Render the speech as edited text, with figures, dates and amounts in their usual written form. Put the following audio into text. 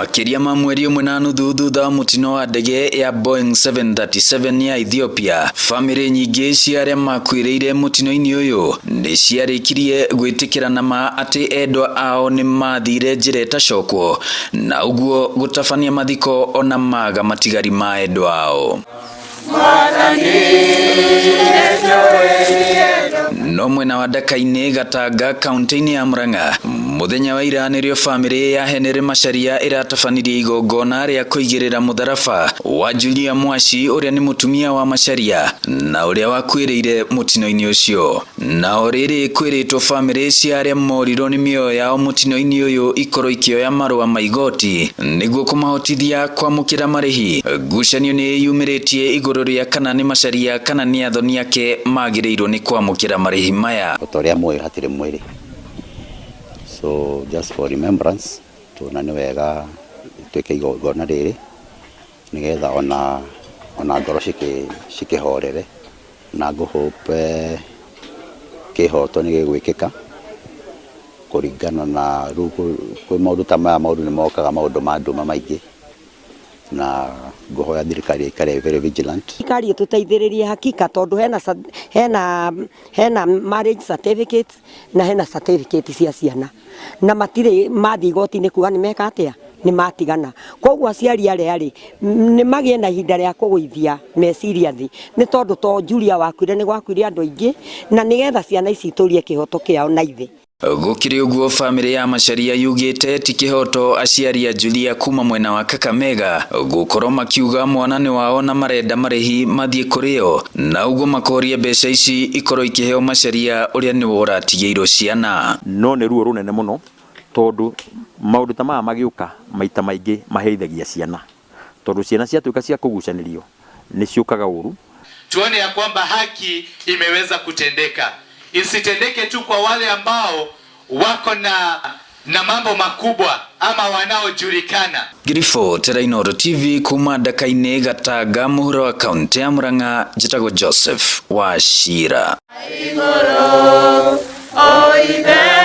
Makĩria ma mweri ũmwe na nuthu thutha wa mũtino wa ndege ya Boeing 737 ya Ethiopia, bamĩrĩ nyingĩ cia arĩa makuĩrĩire mũtino-inĩ ũyũ nĩ ciarĩkirie gwĩtĩkĩra na ma atĩ endwa ao nĩ mathire njĩra ĩtacokwo na ũguo gũtabania mathiko ona maga matigari ma endwa ao. No mwena wa Ndaka-inĩ Gatanga kaunti-inĩ ya Murang'a mũthenya wa ira nĩrĩo bamĩrĩ ya Henry Macharia ĩratabanirie igongona rĩa kũigĩrĩra mũtharaba wa Julia Mwaci ũrĩa nĩ mũtumia wa Macharia na ũrĩa wakuĩrĩire mũtino-inĩ ũcio. Na o rĩrĩ kwĩrĩtwo bamĩrĩ cia arĩa morirwo nĩ mĩoyo yao mũtino-inĩ ũyũ ikorwo ikĩoya marũa ma igoti nĩguo kũmahotithia kwamũkĩra marĩhi. Ngucanio nĩ ĩyumĩrĩtie igũrũ rĩa kana nĩ Macharia kana nĩ athoni ake magĩrĩirwo nĩ kwamũkĩra marĩhi maya. O ta ũrĩa mũĩ hatirĩ mwĩrĩ, so just for remembrance tuona nĩ wega twĩke igongona rĩrĩ nĩgetha ona ona ngoro cikĩhorere na ngũ hope kĩhoto nĩ gĩgwĩkĩka kũringana na rĩu kwĩ maũndũ ta maya, maũndũ nĩ mokaga maũndũ ma nduma maingĩ na ngũhoya thirikari ĩikare very vigilant. Thirikari ĩtũteithĩrĩrie hakika tondũ hena hena hena marriage certificate na hena certificate cia ciana na matirĩ mathiĩ igoti-inĩ kuga nĩ meka atĩa, nĩ matigana. Koguo aciari arĩa rĩ nĩ magĩe na ihinda rĩa kũgũithia meciria thĩ, nĩ tondũ to Julia wakuire, nĩ gwakuire andũ aingĩ, na nĩgetha ciana ici itũrie kĩhoto kĩao na ithe. Gũkĩrĩ ũguo bamĩrĩ ya Macharia yugĩte ti kĩhoto aciari a Julia kuma mwena wa Kakamega gũkorwo makiuga mwana nĩ wao na marenda marĩhi mathiĩ kũrĩ o na ũguo makoria mbeca ici ikorwo ikĩheo Macharia ũrĩa nĩwe ũratigĩirwo ciana. No nĩ ruo rũnene mũno tondũ maũndũ ta maya magĩũka maita maingĩ maherithagia ciana tondũ ciana ciatuĩka cia kũgucanĩrio nĩ ciũkaga ũru. Tuone ya kwamba haki imeweza kutendeka, isitendeke tu kwa wale ambao wako na mambo makubwa ama wanaojulikana. Ngĩribotera Inooro TV kuma Ndaka-inĩ Gatanga mũhuro wa kaunti ya Murang'a, njĩtagwo Joseph Wachira. Igũrũ, o Ithe.